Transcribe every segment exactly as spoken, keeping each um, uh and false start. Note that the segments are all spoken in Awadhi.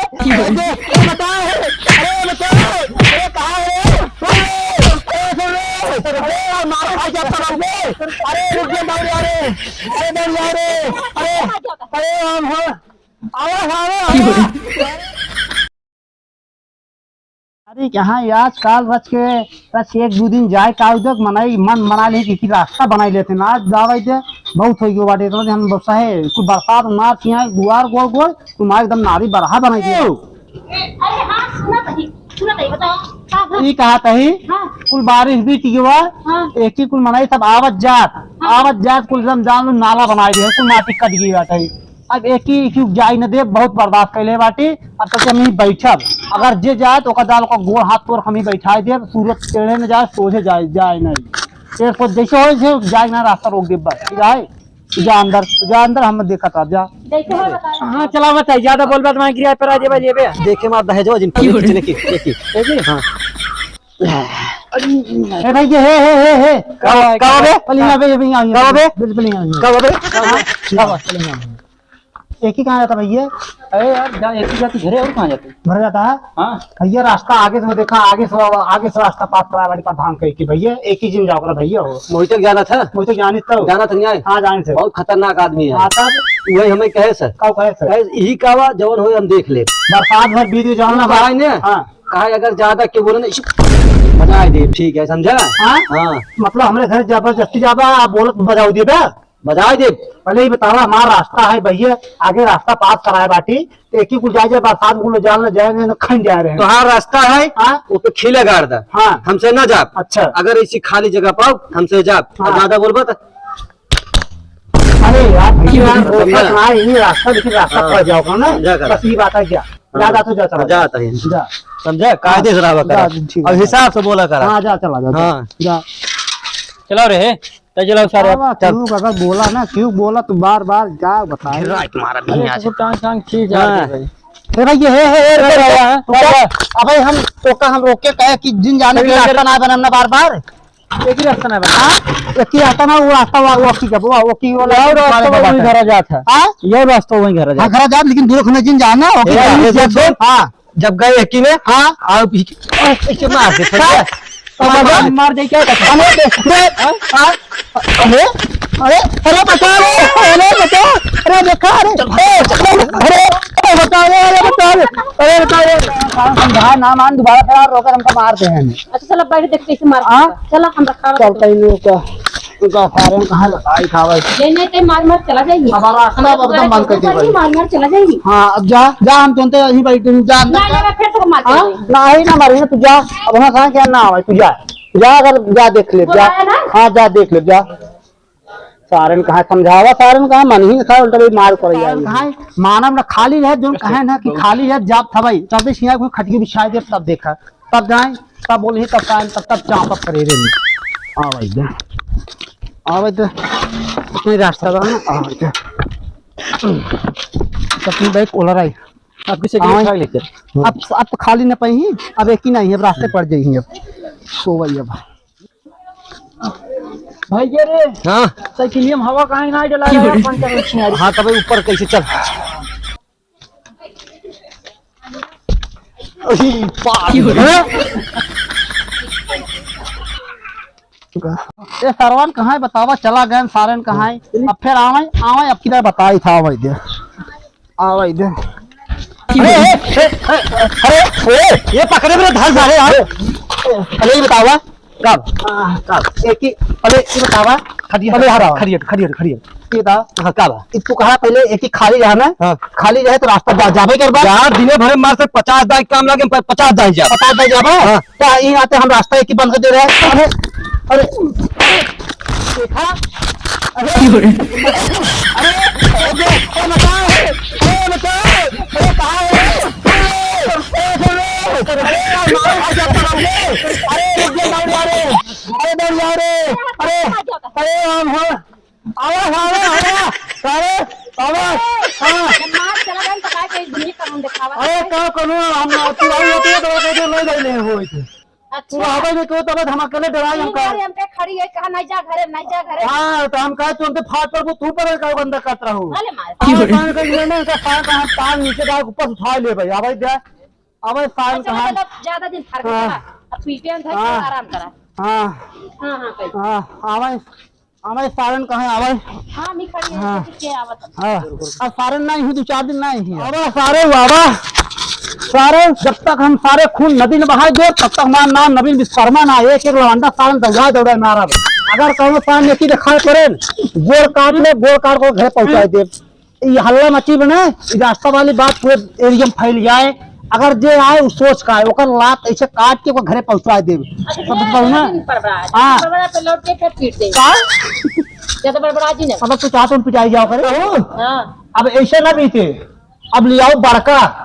अरे, अरे, बचाओ! अरे, बचाओ! अरे, कहाँ है? अरे, अरे, सुन लो! अरे, यार, मारो भाई, क्या पकड़ ले? अरे, रुक जा, दौड़ जा रे! अरे, दौड़ जा रे! अरे, अरे, हम, हम, आवा, आवा, आवा! अरे, यहाँ आज काल रच के, रच के एक दो दिन जाए का उधर मनाई, मन मना ले कि, कि रास्ता बनाई लेते ना। आज जावे दे, बहुत हो गयो बाटे, इतना दिन हम बस है, कुछ बरसात मार किया, दुआर गोल गोल, तुम्हारे एकदम नारी बरहा बनाई दियो। अरे हाँ, सुना तही, सुना तही, बताओ, का भा? ई कहा तही, हाँ। कुल बारिश बीत गयो बा, हाँ। एक ही कुल मनाई सब आवत जात, हाँ। आवत जात कुल एकदम जान लो नाला बनाई दिए, कुल माटी कट गई बाटे। अब एक ही, एक ही जाई न देब, बहुत बर्दाश्त कैले बाटी। अब तक हम ही बैठब, अगर जे जाए तो ओकर जाल ओकर गोड़ हाथ तोड़ हम ही बैठाई देब, सूरज टेढ़े न जाए, सोझे जाए, जाए नहीं। ये सोच जैसे हो, जैसे जाए ना, रास्ता रोक देब बस, ठीक है? तू जा अंदर, तू जा अंदर, हम देखत रह जा। जैसे हो बताओ। हाँ, चला बताई, ज्यादा बोलबा तो वहाँ गिरा पर आ जेबा, जेबे। देखे मार दहेजो जिन पर खींचने की, देखी। देखी? हाँ। ए भाई, ये हे, हे, हे, हे। का, का बे? पहले यहाँ पे, ये भी यहाँ, का बे? बिल्कुल यहाँ, यहाँ। का बे? हाँ, का बे? पहले यहाँ। एक ही कहाँ जाता भैया? अरे यार, जा, एक ही जाती घरे, और कहाँ जाती? घर जाता है? हाँ। भैया, रास्ता आगे से देखा, आगे से, आगे से रास्ता पास कराया वाली प्रधान कही कि भैया, एक ही जिम जाओ करो भैया हो। मोहित के जाना था? मोहित के जानी तो? जाना था नहीं आए? हाँ, जानी थे। बहुत खतरनाक आदमी है। हाँ, तब? वही हमें कहे सर। कब कहे सर? कहे, यही कावा, जवन होए हम देख ले। बरसात भर बीत जाओ ना, आए ने? हाँ। कहा अगर ज्यादा क्यों बोले ना, इसी बजाए दे, ठीक है, समझा? हाँ? हाँ। मतलब हमरे घर जबरदस्ती जाबा, आप बोलत बजाओ देबा? बजाए दे। पहले ही बतावा, हमारा रास्ता है भैया, आगे रास्ता पास कराए बाटी, तो एक ही कुल जाए, जाए बरसात में कुल जान ले जाए, ना खन जा रहे हैं। तोहार रास्ता है, हाँ? वो पे खीले गाड़ दा। हाँ। हमसे ना जाब। अच्छा। अगर ऐसी खाली जगह पाओ, हमसे जाब। हाँ। ज्यादा बोलबा तो अरे यार, भैया, समझा? बोलता ना, ये रास्ता, लेकिन रास्ता हाँ। पड़ जाओगा ना। समझा कर। बस ये बात है क्या? हाँ। जा, जा, तू जा, चला जा, जा। तही। जा। समझा? कायदे से रहा जा, करा। ठीक है। अब हिसाब से बोला करा। हाँ, जा, चला जा, जा। हाँ। जा। चलाओ रे, तय चलाओ सारे, आवा, चल। क्यों अगर बोला ना, क्यों बोला तू बार बार, क्या बताए? गिरा एक मारा अरे, भैया तो से। टांग, टांग खींच हाँ। जाते भाई। ए भाई, ये, हे, हे, हे, चल, रुक जा, हाँ, रुक जा। चल, चल। अबे हम, तोका हम रोक के कहे कि जिन जाने के चल, चल। रास्ता ना बनम ना बार बार। एक ही रास्ता ना बना। हाँ? एक ही रास्ता ना, वो रास्ता, वो, वो की जब, वो, वो की, वो यह रास्ता वही बात है। घरा जात है। हाँ? यह रास्ता वही घरा हाँ, जात है। घरा जात, लेकिन दूर होने जिन जाना, ओके, ए, जाना। ये देख, हाँ। जब गए एक ही में, हाँ। आओ पीछे, ऐसे मार दे, हाँ। समझा? मार, मार दे, क्या करता? अरे, दे, दे, हाँ? हाँ? अरे, अरे, अरे, बचाओ रे, अरे, बचाओ, अरे, देखा, अरे, ए, अरे, अरे, बचाओ रे, अरे, बचाओ रे, अरे, बचाओ रे। समझा, ना मान, दोबारा खड़ा रोकर हमको मार दे हैं। अच्छा, चलो, बैठ, देखते कैसे मार हाँ? देता। चलो, हम रखा चल, कहीं नहीं होता। उनका फार्म कहाँ लगा? आई खावे। नहीं, नहीं, ते मार, मार चला जाएगी। हमारा रास्ता अब एकदम बंद कर दे भाई। मार, मार चला जाएगी। हाँ, अब जा, जा, हम तुमसे यहीं बैठे हैं, जा अंदर ना, जा। ना, मैं फिर से मार हाँ? दूंगी। ना, आई ना मारी ना, तू जा। अब वहाँ कहाँ क्या ना आवे, तू जा। जा, अगर जा देख ले, जा। बुलाया ना? हाँ, जा देख ले, जा। सारन कहाँ समझावा, सारन कहाँ मन ही ना था, उल्टा भी मार पड़ सारन जाए। कहाँ है? मानव ना खाली रहे, जोन कहे ना कि खाली रहे, जाप था भाई। तब भी सिया कोई खटकी बिछाए दे, तब देखा। तब जाए, तब बोली, तब टाइम, तब, तब चाप, तब करे रे। आ भाई दे। आ भाई दे। अपने रास्ता बा ना, आ भाई दे। अपनी बाइक ओलर आई। अब किसे हाँ। उठा लेते? अब, अब तो खाली न पाई ही, अब एक ही नहीं है, अब रास्ते पड़ जाई ही अब। सो भाई अब। भाई ये रे। हाँ। साइकिलिया में हवा काहे ना डला यार, पंचर लक्षण यार। हाँ, तबे ऊपर कैसे चल। अरे, बाप रे। ए, सरवन कहाँ है? बतावा, चला गए सारन कहाँ है? अब फिर आवे, आवे, अब किधर बताई था, आवे दे। आवे दे। अरे, ए, ए, ए, अरे, ए, ये पकड़े मेरे धर सारे यार। अरे, ये बतावा, कब? आ, कब? एक ही, अरे, ये बतावा, खड़िया, अरे, हरा। खड़िया, खड़िया, खड़िया। ये बता। हाँ, का बा? ये तू कहा पहले एक ही खाली रहा ना? हाँ। खाली रहे तो रास्ता जा, जाबे करबा? यार, दिने भरे मार से पचास दाई काम लागे, प-, पचास दाई जा। पचास दाई जाबा? हाँ। क्या ये आते हम रास्ता एक ही बंद कर दे रहे हैं? अरे, अरे, देखा? अरे, अरे, अरे, अरे, बताओ, अरे, बताओ, अरे, कहाँ है? अरे, अरे, अरे, अरे, अरे, अरे, अरे, अरे, अरे, अरे, हम, हाँ। आवा, आवा, आवा, सारे, आवा, हाँ। जब मार चला गया, तो का कही, दुनिया का हम दिखावा। अरे, का करूँ, हम, तू आई होती है, तो वो कहते, "ले जाइले हो इसे।" अच्छा। वो आवे नहीं, तो तब हम अकेले डराई, हम तीन बार कहा। हम कहे खड़ी है, कहा, "नहीं जा घरे, नहीं जा घरे।" हाँ, तो हम कहे, "तू हमके फाट पर, तू पर का गंदा करत रहू।" भले मार। हाँ, तो हम कहे, "नहीं, नहीं, इनका सार का हम तार नीचे डाल, ऊपर से उठा ले भाई, आवे दे, आवे सार अच्छा, कहाँ?" मतलब, ज्यादा दिन फर्क हाँ। पड़ा। अब पीटे हम धर के हाँ। आराम करा। हाँ। हाँ, हाँ, कही। हाँ, आवे। आवे सारन कहाँ आवे? हाँ, नहीं खड़ी है, हाँ। तो क्या आवत है? हाँ। अब सारन नहीं ही, दो चार दिन नहीं ही। आवा सारे, आवा। सारे, जब तक हम सारे खून नदी न बहाए दे, तब तक हमार नाम नवीन विश्वकर्मा ना। एक एक लवंडा सारन दौड़ा दौड़ा मारब। अगर कौनो सारन नेकी दिखाई पड़े, गोड़ काट ले, गोड़ काट को घर पहुँचाए दे। ई हल्ला मची बने, ई रास्ता वाली बात पूरे एरिया में फैल जाए। अगर जे आए, उ सोच का आए, ओकर लात ऐसे काट के ओकर घरे पहुँचा देब। अच्छा, समझ पाऊ ना? दिन पर बड़ा, हाँ। दिन पर बड़ा तो लौट के फिर पीट देब। का? ज्यादा बड़बड़ा जी ना। मतलब तू चाहत हूँ पिटाई जाओ करे? हाँ। अब ऐसे ना बीते, अब ले आओ बड़का,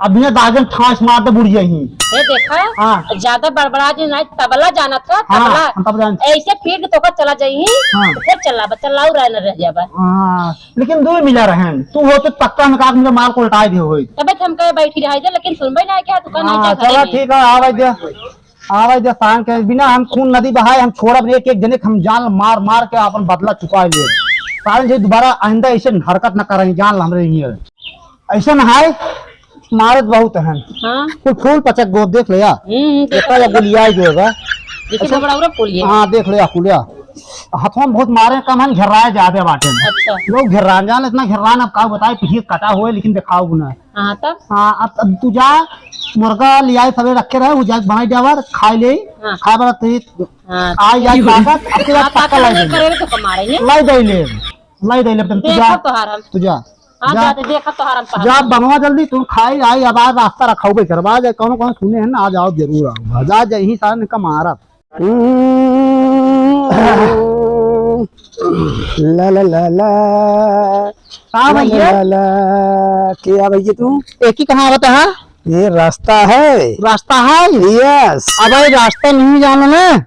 अब बिना दागन ठास मार दे बुढ़िया ही। ये देखा, हाँ। ज्यादा बड़बड़ा जी ना, तबला जानत का, हाँ, तबला। हम तब जान- ऐसे पीट के तो का चला जाई, हाँ। तो फिर चला, बच्चा लाऊ रह न रह जाबा। हाँ। लेकिन दुइ मिला रहेन, तू हो तो पक्का में का मुझे मार को उल्टाए दियो होई। तबे तो हम कहे बैठी रहे जे, लेकिन सुनबे ना क्या, तू का नहीं हाँ, जा घरे चला में। ठीक है, आवे दे, आवे दे शाम के बिना हम खून नदी बहाए, हम छोड़ब एक एक जने के हम जान मार मार के अपन बदला चुका ले। सारे जे दोबारा आइंदा ऐसे हरकत न करें, जान ल हमरे ही है। ऐसे न है, मारत बहुत हन। हाँ। कुल फूल पचक गो, देख ले या। हम्म, देखा या गुलिया जो है। जैसे अच्छा। घबराउरा फूल ये। हाँ, देख ले या फूल या। हथवा में बहुत मारे कम हन, घेर्राए ज्यादा बाटे। अच्छा। लोग घेर्रान जान, इतना घेर्रान अब का बताए, पीछे कटा हुए, लेकिन दिखाओ गुना। हाँ, तब? हाँ, अब, अब तू जा, मुर्गा ले आए, सबे रखे रहे, वो जाके बनाई जावा, खाए ले, हाँ। खाए वाला तेज, हाँ। आ जाए ताकत, अब तेरा हाँ, पक्का ताकत लग नहीं जाए। करे तो कमारे ने। लाई दे ले, लाई दे ले, तू देखो जा, तोहार हम। तू जा। हाँ, जा। जा, जा, देखा तोहार हम पहाड़ जा, में। बनवा जल्दी, तू खाई, आई, अब आज रास्ता रखा हुआ, करवा जाए, कौनो, कौनो सुने हैं ना, आज आओ, जरूर आओ। जा, जा, यहीं सारा इनका मारा। हम्म। ला, ला, ला, ला। का ला, भैया? ला, ला, ला। क्या भैया तू? एक ही कहाँ आवत है? ये रास्ता है। रास्ता है? Yes। अबे रास्ता नहीं जानो ना।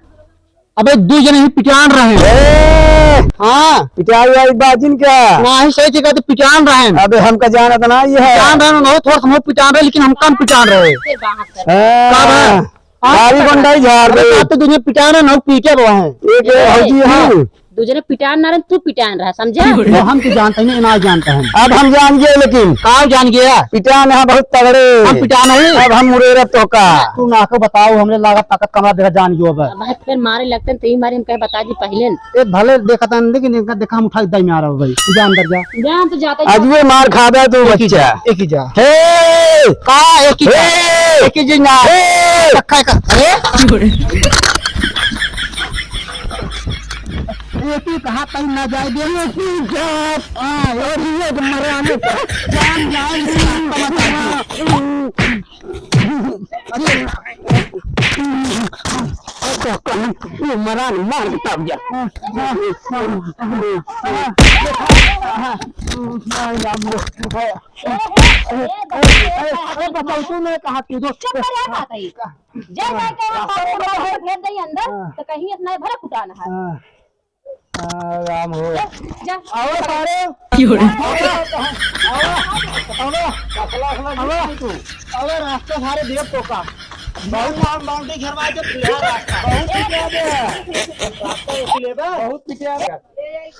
अबे दू जने ही पिटान रहे। ए! हाँ। पिटाई आई बाजिन क्या? नहीं, सही जगह तो पिटान रहे। अबे हमका जानत ना ये है। पिटान रहे, नहीं थोड़ा सा पिटान रहे, लेकिन हम कम पिटान रहे। हाँ। का बा? हाँ, भारी बंडाई झाड़ अरे दे। बात तो तुझे पिटाना ना, पीटे बा है। एक ए, भौजी हाँ। हूँ। दूसरे पिटान ना रहे, तू पिटान रहा, समझा? वो हम तो जानते नहीं, ना जानते हैं। अब हम जान गए, लेकिन का जान गया? पिटान है बहुत तगड़े। हम पिटान है? अब हम मुरेरा तो का। तू ना को बताओ, हमरे लागत ताकत कमरा देखा जान गयो अब। अब फिर मारे लगते हैं, तो ही मारे हम कहे बता दी पहले न। ए, भले देखा था, लेकिन इनका देखा हम उठा के दई में आ रहा हूँ भाई। तू जा अंदर जा। जा, हम तो जाते ही अजुए मार खाबे तू एक ही बच्चा। जा, एक ही जा। हे! का एक ही जा? हे! एक ही जी ना। हे! रखा है का? अरे? एक ही कहा तई ना जाए दे। एक ही जा। हाँ, और ये तो मरा नहीं। जान जाए नहीं। अरे, ये मरान मार तब जा। अरे, अरे, अरे, बताओ, तू नहीं कहा, तू तो चुप कर, क्या बात है? जा, जा के वहाँ बाबू को बाहर भेज दे अंदर, हाँ। तो कहीं इतना भरा कुटाना है। हाँ। हाँ, राम हो। जा, जा। आओ सारे। की हो रहा है? आओ, आओ, आओ, आओ, आओ, रास्ता सारे देव तो का। बहुत लंबा बाउंड्री घेरवा के खुला रास्ता। बहुत पिटिया दे। रास्ता ऐसी लेबा। बहुत पिटिया दे।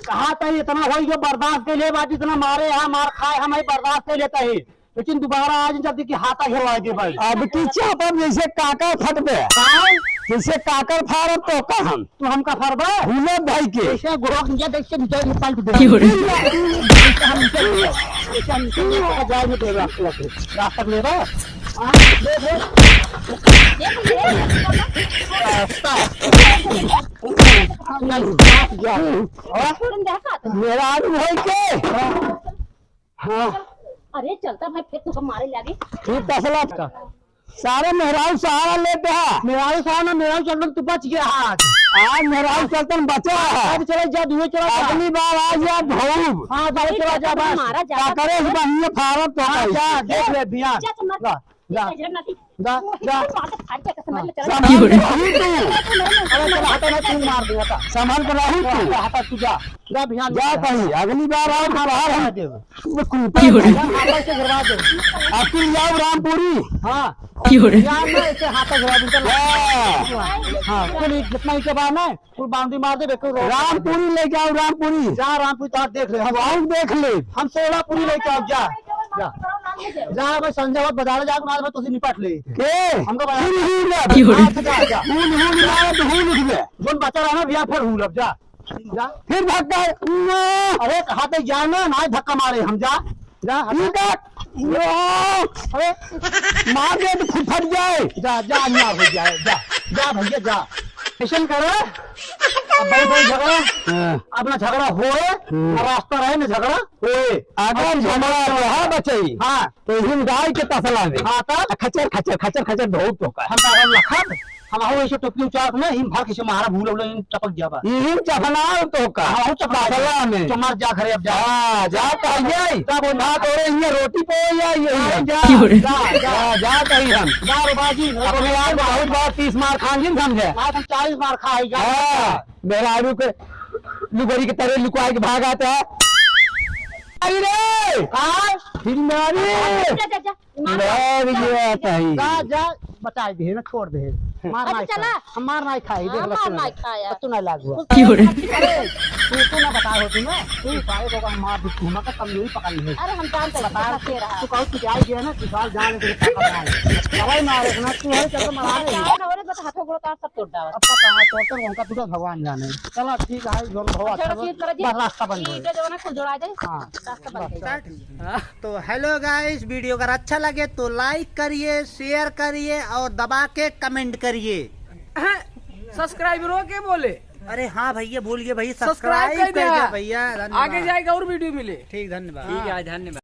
कहा था इतना होई जो बर्दाश्त के लिए बात, जितना मारे यहाँ मार खाए हम ही बर्दाश्त कर लेता ही। लेकिन दोबारा आज जल्दी की हाथा घेरवा के भाई। अब की चापब जैसे काकर फटबे। हाँ? जैसे काकर फाड़ब तो का हम। तू हमका फाड़बा? भूले भाई के। जैसे गोरख निकल, जैसे निकल, निकल दे। की हो रही? जैसे हम निकल, जैसे हम निकल, जाए में देगा, रास्ता लेगा। हाँ, दे दे। रास्ता। मेरा आलू भाई के। हाँ। अरे चलता भाई, फिर तुका मारे लागे। तू तसला का। सारे मेहरारू सहारा लेते हैं। मेहरारू सहारा ना, मेहरारू चलतन तू बच गया आज। आज मेहरारू चलतन बचा है। अब चले जा, दुए चला जा। अगली बार आ जा भौब। हाँ, दुए चला जा बस। मारा जा। पकड़े से बहिए फारत तो हाँ, है। जा, देख ले बिहान। जा, जा। जा, जा, जा। संभाल के रही तू। अरे, चला, हटा ना, तू मार दे, हटा। संभाल के रही तू। हटा, हटा, तू जा। जा, बिहान जा जा। कहीं, अगली बार आओ तो बाहर हम हाँ, देव। वो कुत्ता की हो रही? हम हाथा से घरवा देव। अकिल जाओ रामपुरी। हाँ। क्यों रे? यार ना, ऐसे हाथ से घुरा दूंगा। हाँ। हाँ, कुल जितना ही के बाद ना, कुल बाउंड्री मार दे, बेकर रोड रामपुरी लेके आओ, रामपुरी। जा रामपुरी, तो देख ले, हम बहुत देख ले। हम सोलापुरी लेके आओ, जा। जा। जा भाई, संजय बाबा बाजार जाके मार भाई, तुझे निपट ले। के? हमको बाजार क्यों रे? हाँ, तो जा, जा। हूल, हूल मारे तो हूल लिख दे। जोन बचा रहा ना भैया, फिर हूल अब जा। जा। फिर धक्का। अरे, कहा थे जा ना, ना धक्का मारे हम, जा। जा, हटा। ठीक है। अरे, मार दे तो फुट फट जाए। जा, जा, अन्याय हो जाए, जा। जा भैया, जा। ऐसन करो, अब भाई, भाई झगड़ा, हाँ। अब ना झगड़ा होए, हम्म। ना रास्ता रहे, ना झगड़ा होए। अगर अब झगड़ा रहा बचई, हाँ। तो हिम गाय के तसला में। हाँ, तब? खचर, खचर, खचर, खचर बहुत होकर। हम तो अब लखन, हम हो ऐसे टोपी उचार में, हिम भर के से मारा भूल, भूल, हिम टपक जाबा। हिम चफनाल तो का? हाँ, वो चफनाल। तसला में। तो मर जा घरे अब जा। हाँ, जा कहिए। क्या बोल? ना तोरे हियाँ रोटी पे या ये हाँ, हियाँ। जा, क्यों रे? जा, जा। जा, जा कही हम। जा रे बाजी, अपने आप को बहुत बार तीस मार खान जी समझे। आज हम चालीस मार खाए, जा। हाँ, मेहरारू के लुगरी के तरह लुकवाए के भाग आता है। अरे रे! हाँ? फिर मारी। जा, जा, जा। मार मार। ये आता है। जा, जा, बचाए दे ना, छोड़ दे। मार अच्छा, नहीं चला। खाए। हम मार नहीं खाए, देख हाँ, ले, मार सुन नहीं ले। खाए। तो तू नहीं लाग हुआ। क्यों रे? अरे, तू, तू ना बता हो, तू ना, तू सारे को हम मार दी, तू हमका कमजोरी पकड़ ली है। अरे, हम जानते हैं, बता, बता के रहा। तू कहू, तू जाए गया ना, तू साल जान ले, तेरे पापा का है। दवाई मारे ना, तू है, चल के मरा रही है। क्या हो रे, बस हाथों गोड़ तार सब तोड़ डाला। अब पता है, तोड़ कर उनका तुझे भगवान जाने। चलो, ठीक है, जो भगवान, चलो, चलो, ठीक कर जी। बस रास्ता बंद हो ठीक गया। है, जो ना, कुछ जोड़ा जाए। हाँ। रास्ता बंद हो गया। हाँ, तो hello guys, video अगर अच्छा लगे तो like करिए, share करिए और दबा के comment करिए। सब्सक्राइबरों के बोले। अरे हाँ भैया, बोल गए भैया, सब्सक्राइब subscribe कर कर दे दे भैया, धन्यवाद। आगे जाएगा और video मिले। ठीक, धन्यवाद। ठीक है, धन्यवाद।